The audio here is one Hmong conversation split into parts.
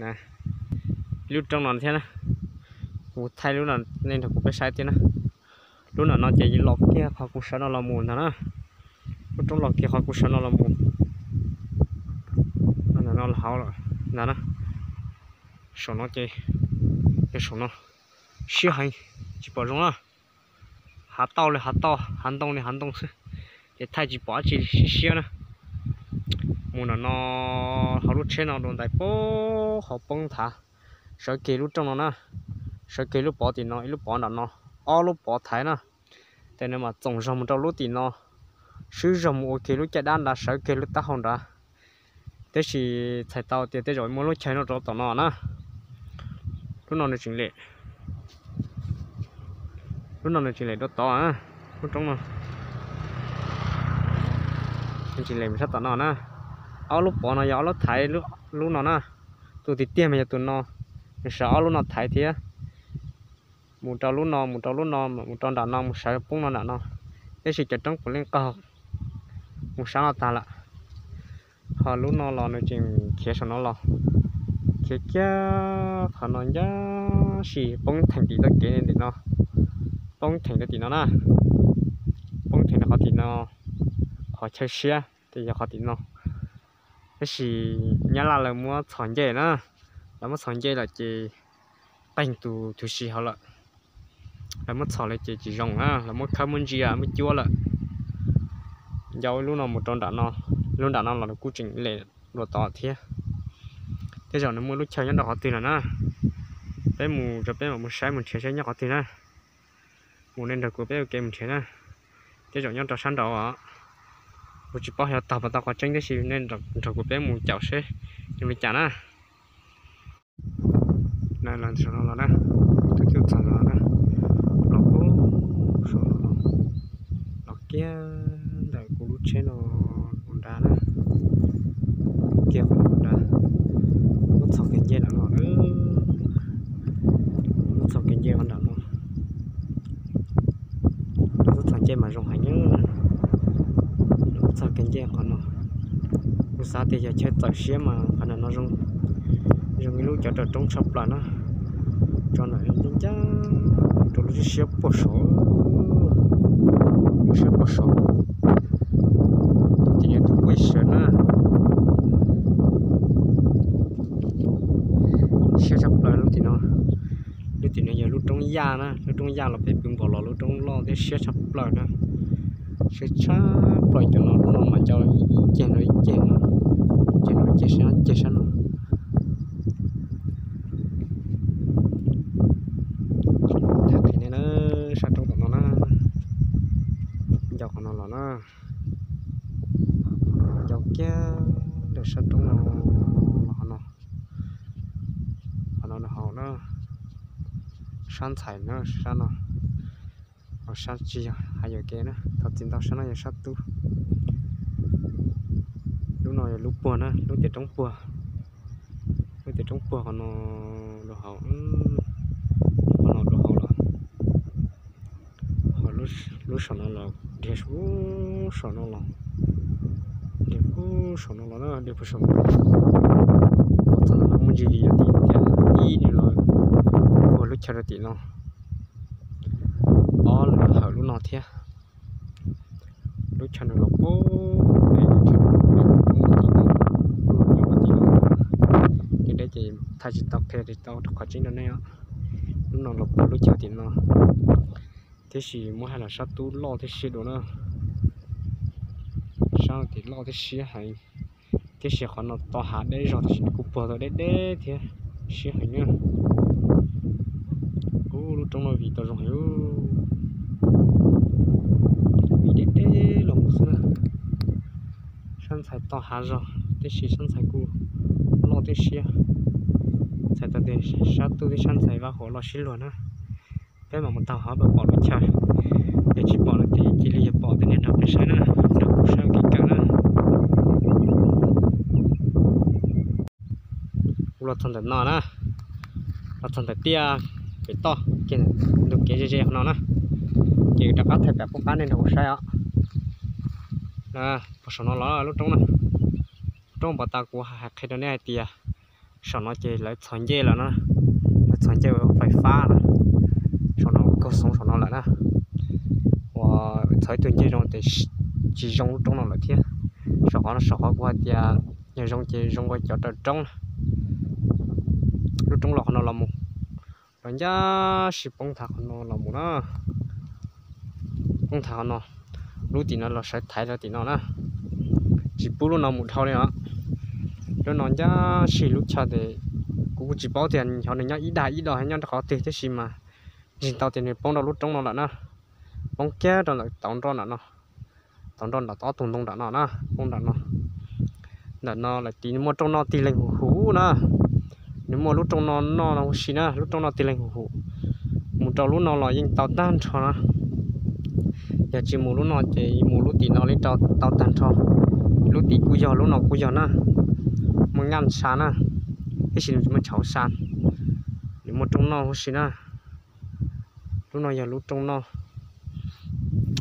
Ib lub roob no thiab na, kuv thaij lub no nej nrog kuv peb saib thiab na. Lub no no ces los kiag qhov kuv sawv no los mus ntag na. Lub roob los kiag qhov kuv sawv no los mus, no hauv ntag na. Saum no ces, saum no siab heev, tsis pom zoo na. Hav tauj li hav tauj, hav ntoo li hav ntoo xwb, ces thaij tsis pom dab tsi, siab siab na. Mus nram no, hauv lub tsheb no dua ntais poob hauv poob nthav, sawv kiag lub roob no na, sawv kiag lub pov tim no, ib lub pov nram no, ob lub pov thaiv na. Ces nws mas txoom zog mus rau lub tim no, swb zog mus ua kiag lub caj dab nrad, sawv kiag lub taub hau nrad. Tab sis txhais tau tias tej zaum muaj lub chaw nyob rau tom no na. Lub no nws tseem lem, lub no nws tseem lem dua tod, lub roob no nws tseem lem sab tom no na. Ob lub pov no yog ob lub thaiv lub no na. Tus tiag tiag mas yog tus no, nws sawv ob lub no thaiv thiab. Mus rau lub no, mus rau lub no, mus rau nram no, mus sawv poob no nram no. Tab sis cov roob puav leej qaug mus sab no tag lawm. Ho lub no los nws tseem khiav saum no los, khiav kiag qhov no ncaj, sis poob theem tim txoj kev ntawm no, poob theem rau tim no na, poob theem rau qhov tim no, qhov chaw siab ces yog qhov tim no. Tab sis nyab laj lawv muab txhos ncej na, lawv muab txhos ncej lawm ces qeeg tus tshwm sim hauv lawm. Lawv muab txhos lawm ces tsis zoo na, lawv muab khawb muab ntsia muab cuab lawm. Ncau ib lub no mus rau nram no, lub nram no los nws kuj tseem lem dua tod thiab. Tej zaum nws muaj lub chaw nyob rau qhov twg lawm na. Peb mus, peb mam mus saib mus nrhiav saib nyob qhov twg na. Mus nej nrog kuv peb ua ke mus nrhiav na. Tej zaum nyob rau sab nraud os. Kuv tsis paub xyov tog puas tau qhov tseeb tab sis nej nrog kuv peb mus caum seb zoo li cas na. Saum no los na, tus twb txog no na, los pem saum no, los kiag ntawm kuv lub tsheb no nrad na, kiag qhov no nrad, muab txhos kev nce nram no, muab txhos kev nce qhov nram no. Lub txhos ncej mas zoo heev, lub txhos kev nce qhov no. Kuv xav tias yog chaw txawm siab mas qhov nram no zoo, zoo ib lub cov raws roob tshaj plaws na. Tso nram ncaj ncaj rau lub siab puag saud, lub siab puag saud. Tus tim no tus kuj sawv na. Siab tshaj plaws lub tim no. Lub tim no yog lub roob yaj na, lub roob yaj los pem pw npaum los lub roob loj thiab siab tshaj plaws na. Siab tshaj plaws cov no, lub no mas cov ib ceg no ib ceg no, ib ceg no ib ceg sab, ib ceg sab no. Tham qhia nej na, sab roob tom no na, ncau qhov no los na, ncau kiag ntawm sab roob no los qhov no, qhov no nws haus na, sab ntxhais na sab no, ho sab tsis yog hais yuam kev na, thov txim ntau, sab no yog sab tub. Lub no yog lub puag na, lub tiaj roob puag, lub tiaj roob puag qhov no dua haus, qhov no dua haus los, ho lub saum no los dhia saum no los, dhia puag saum no los na, dhia puag saum no. Txog ntawm no muaj G V yog tim tias ib nws los puag lub chaw rau tim no, ob nws los hawm lub no thiab. Lub chaw nws los puag, lub chaw nws los puag tim no, tim no. Deb deb ces thaij tsis tau qhia tsis tau rau qhov tseeb rau nej. Lub no los puag lub chaw tim no, tiam sis muab hais los sab tub loj thiab siab dua na. Sab tim loj thiab siab heev, tiam sis qhov no to hav deb zog tiam sis nws kuj puag tau deb deb thiab, siab heev na. Ub, lub roob no vim tau zoo heev, vim deb deb los mus xwb na. Sab ntxhais to hav zog tiam sis sab ntxhais kuj loj thiab siab. Txhais tau tias sab tub thiab sab ntxhais vaj huam loj sib luag na. Peb mam mus taug hov pom lub chaw, yog tsis pom no ces cia li yog pom tej niag nrog peb saib na, nrog kuv saib ua kev kawm na. Kuv los txog ntawm no na, los txog ntawm tiaj pem toj kiag ntug kev ze ze qhov no na, ces rov qab thaij pem qub qab nej nrog kuv saib os. Puag saum no los lub roob na, lub roob npam tas kuv hais qhia rau nej hais tias Saum no ces lawv txhos ncej lawm na, lawv txhos ncej fais fab na. Saum no ua kaug xoov saum no lawm na. Uas txhos ib tug ncej zoo ces tsis zoo lub roob no lawm thiab. Saum qhov no, saum qhov kuv hais tias yog zoo ces zoo ua cov raws roob na. Lub roob los qhov no los mus, los ncaj si poob nthav qhov no los mus na. Poob nthav qhov no, lub tim no los sawv thaiv rau tim no na. Tsis pub lub no mus dhau li os. Lub no ncaj si lub chaw ces kuv kuj tsis paub tias xyov nws nyob ib dag ib do nyob rau qhov twg, tab sis mas ntsis tau tias nws poob rau lub roob no lawm na. Poob kiag rau ntawm tauv nroj ntawm no, tauv nroj ntawm ob tug ntoo nram no na, poob nram no. Ntawm no lawv tiv muaj rooj noj tig leeg huv huv na. Nws muaj lub rooj no noj no huv si na, lub rooj noj tig leeg huv huv. Mus rau lub no los yeej tau tag nrho na. Yog tsis mus lub no ces mus lub tim no li rau tau tag nrho. Lub tim kuj yog, lub no kuj yog na. Muaj nkaj sa na, tiam sis nws tsis muaj tshauv sa. Nws muaj rooj noj huv si na. Lub no yog lub rooj noj.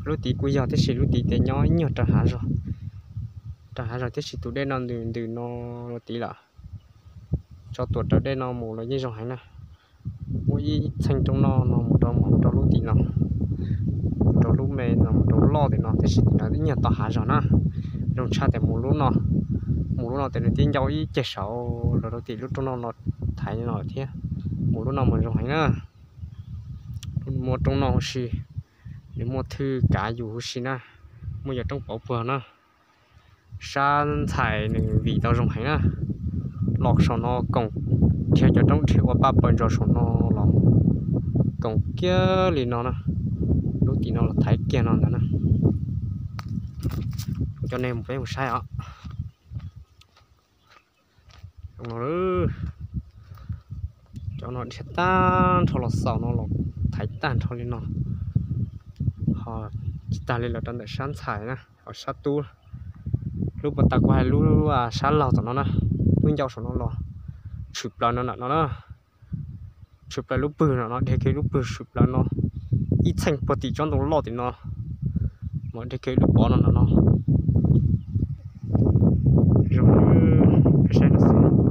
Lub tid kuj yog, tiam sis lub tid ces nyob ib nyuag rau hav zoov, rau hav zoov, tiam sis tus dej no ntws ntws no tid lawm. Tso tuam raws dej no mus los yeej zoo heev na. Muaj ib txheej rooj noj no mus rau, mus rau lub tim no, mus rau lub me no, mus rau loj tim no, tiam sis tim no ib nyuag tau hav zoov na. Zoo tshaj tias mus lub no, mus lub no ces nws twb ncau ib ceg saud los rau tim lub rooj noj no, thaiv no lawm thiab. Mus lub no mas zoo heev na. Muaj rooj noj huv si, nws muaj thwj kav yus huv si na. Muaj yog roob pauv puag na. Sab ntxhais nws vim tau zoo heev na. Los saum no koom, dhia cov roob dhia ua paj paws ntsos saum no los koom kiag li no na. Lub tim no los thaiv kiag no ntag na. Cov nej mus peb mus saib os. Cov no dhia tag nrho los xaus no los thaiv tag nrho li no. Ho tsis tag li los rau ntawm sab ntxhais na, ho sab tub. Lub puag ta kuv hais lub sab laug tom no na, lub ncauj saum no los tshwm plaws no ntawm no na. Tshwm plaws lub pwg no no, dhia kiag lub pwg tshwm plaws no, ib txheej puag tim tsob ntoo loj tim no, mas dhia kiag lub pov no ntawm no. Zoo, saib no xwb.